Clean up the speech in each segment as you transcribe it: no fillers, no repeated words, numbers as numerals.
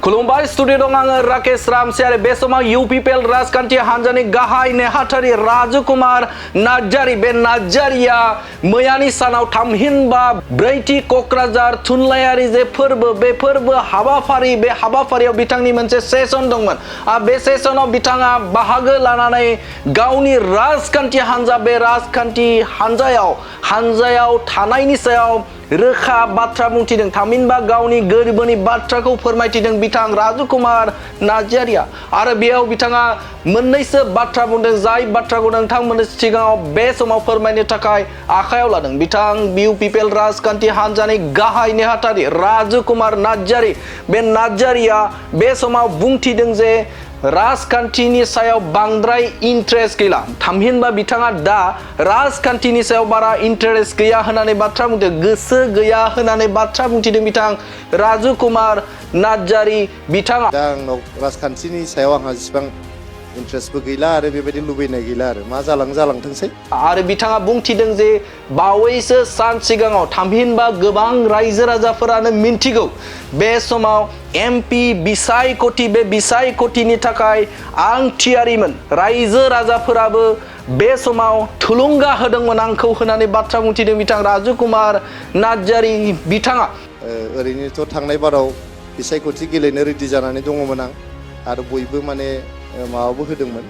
खुलुमबाय स्टुडिअ दं आङो राकेश रामसियारि बे समाव इउपिपिएल राजखान्थि हान्जानि गाहाय नेहाथारि राजुकुमार नार्जारि बे नार्जारिया मैयानि सानाव थामहिनबा ब्रैथि क'क्राझार थुनलाइयारि जे फोरबो बे फोरबो हाबाफारि बे हाबाफारियाव बिथांनि मोनसे सेसन दंमोन बे सेसनाव बिथाङा बाहागो लानानै गावनि राजखान्थि हान्जा बे राजखान्थि हान्जायाव थानायनि सायाव रोखा बाथ्रा बुंथिदों थामहिनबा गावनि गोरबोनि बाथ्राखौ फोरमायथिदों बिथां राजुकुमार नार्जारिया आरो बेयाव बिथाङा मोननैसो बाथ्रा बुंदों जाय बाथ्राखौ नोंथांमोननि सिगाङाव बे समाव फोरमायनो थाखाय आखायाव लादों बिथां इउपिपिएल राजखान्थि हान्जानि गाहाय नेहाथारि राजुकुमार नार्जारि बे नार्जारिया बे समाव बुंथिदों जे राजखान्थिनि सायाव बांद्राय इन्ट्रेस्ट गैला थामहिनबा बिथाङा दा राजखान्थिनि सायाव बारा इन्ट्रेस्ट गैया होननानै बाथ्रा बुंदों गोसो गैया होननानै बाथ्रा बुंथिदों बिथां राजुकुमार नार्जारि बिथाङा दा आंनाव राजखान्थिनि सायाव आंहा जेसेबां इन्ट्रेस्टबो गैला आरो बेबायदि लुबैनाय गैला आरो मा जालांथोंसै आरो बिथाङा बुंथिदों जे बावैसो सान सिगाङाव थामहिनबा गोबां रायजो राजाफोरानो मिन्थिगौ बे समाव एमपि बिसायख'थि बे बिसायख'थिनि थाखाय आं थियारिमोन रायजो राजाफोराबो बे समाव थुलुंगा होदोंमोन आंखौ होननानै बाथ्रा बुंथिदों बिथां राजुकुमार नार्जारि बिथाङा ओरैनोथ' थांनाय बाराव बिसायख'थि गेलेनो रेडि जानानै दङमोन आं आरो बयबो माने माबाबो होदोंमोन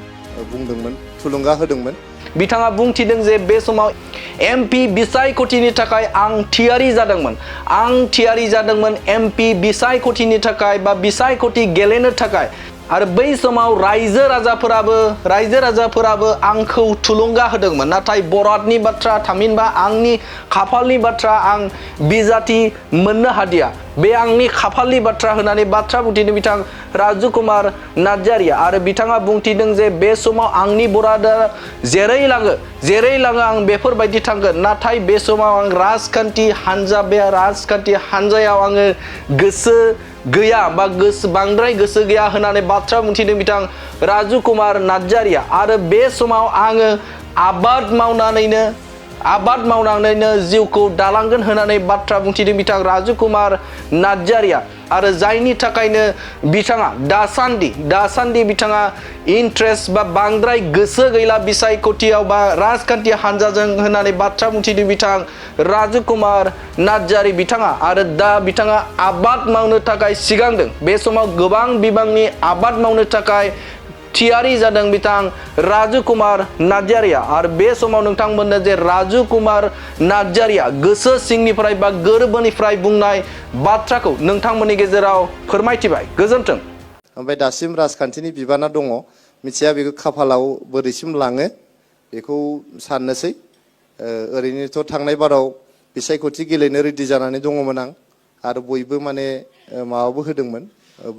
बुंदोंमोन थुलुंगा होदोंमोन बिथाङा बुंथिदों जे बे समाव एमपि बिसायख'थिनि थाखाय आं थियारि जादोंमोन एमपि बिसायख'थिनि थाखाय बा बिसायख'थि गेलेनो थाखाय आरो बै समाव रायजो राजाफोराबो आंखौ थुलुंगा होदोंमोन नाथाय बरादनि बाथ्रा थामहिनबा आंनि खाफालनि बाथ्रा आं बिजाथि मोननो हादिया बे आंनि खाफालनि बाथ्रा होननानै बाथ्रा बुंथिदों बिथां राजुकुमार नार्जारिया आरो बिथाङा बुंथिदों जे बे समाव आंनि बरादा जेरै लाङो आं बेफोरबायदि थांगोन नाथाय बे समाव आं राजखान्थि हान्जायाव आङो गोसो गैया बा बांद्राय गोसो गैया होननानै बाथ्रा बुंथिदों बिथां राजुकुमार नार्जारिया आरो बे समाव आङो आबाद मावनानैनो जिउखौ दालांगोन होननानै बाथ्रा बुंथिदों बिथां राजुकुमार नार्जारिया आरो जायनि थाखायनो बिथाङा दासान्दि बिथाङा इन्ट्रेस्ट बा बांद्राय गोसो गैला बिसायख'थियाव बा राजखान्थि हान्जाजों होननानै बाथ्रा बुंथिदों बिथां राजुकुमार नार्जारि बिथाङा आरो दा बिथाङा आबाद मावनो थाखाय सिगांदों बे समाव गोबां बिबांनि आबाद मावनो थाखाय थियारि जादों बिथां राजुकुमार नार्जारिया आरो बे समाव नोंथांमोननो जे राजुकुमार नार्जारिया गोसो सिंनिफ्राय बा गोरबोनिफ्राय बुंनाय बाथ्राखौ नोंथांमोननि गेजेराव फोरमायथिबाय गोजोन्थों ओमफ्राय दासिम राजखान्थिनि बिबाना दङ मिथिया बेखौ खाफालाव बोरैसिम लाङो बेखौ साननोसै ओरैनोथ' थांनाय बाराव बिसायख'थि गेलेनो रेडि जानानै दङमोन आं आरो बयबो माने माबाबो होदोंमोन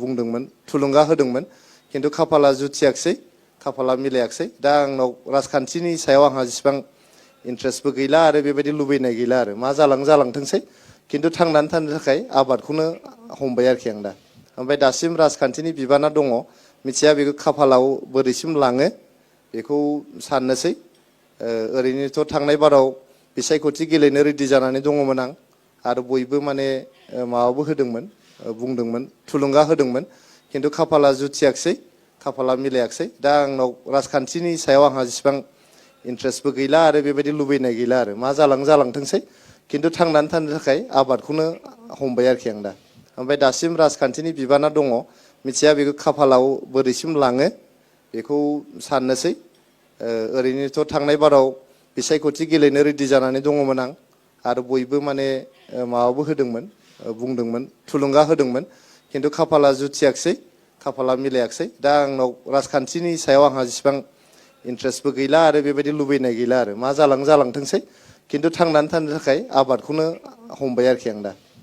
बुंदोंमोन थुलुंगा होदोंमोन खिन्थु खाफाला जुथियाखसै खाफाला मिलायाखसै दा आंनाव राजखान्थिनि सायाव आंहा जेसेबां इन्ट्रेस्टबो गैला आरो बेबायदि लुबैनाय गैला आरो मा जालांथोंसै खिन्थु थांनानै थानो थाखाय आबादखौनो हमबाय आरोखि आं दा ओमफ्राय दासिम राजखान्थिनि बिबाना दङ मिथिया बेखौ खाफालाव बोरैसिम लाङो बेखौ साननोसै ओरैनोथ' थांनाय बाराव बिसायख'थि गेलेनो रेडि जानानै दङमोन आं आरो बयबो माने माबाबो होदोंमोन बुंदोंमोन थुलुंगा होदोंमोन खिन्थु खाफाला जुथियाखसै खाफाला मिलायाखसै दा आंनाव राजखान्थिनि सायाव आंहा जेसेबां इन्ट्रेस्टबो गैला आरो बेबायदि लुबैनाय गैला आरो मा जालांथोंसै खिन्थु थांनानै थानो थाखाय आबादखौनो हमबाय आरोखि आं दा ओमफ्राय दासिम राजखान्थिनि बिबाना दङ मिथिया बेखौ खाफालाव बोरैसिम लाङो बेखौ साननोसै ओरैनोथ' थांनाय बाराव बिसायख'थि गेलेनो रेडि जानानै दङमोन आं आरो बयबो माने माबाबो होदोंमोन बुंदोंमोन थुलुंगा होदोंमोन खिन्थु खाफाला जुथियाखसै खाफाला मिलायाखसै दा आंनाव राजखान्थिनि सायाव आंहा जेसेबां इन्ट्रेस्टबो गैला आरो बेबायदि लुबैनाय गैला आरो मा जालांथोंसै खिन्थु थांनानै थानो थाखाय आबादखौनो हमबाय आरोखि आं दा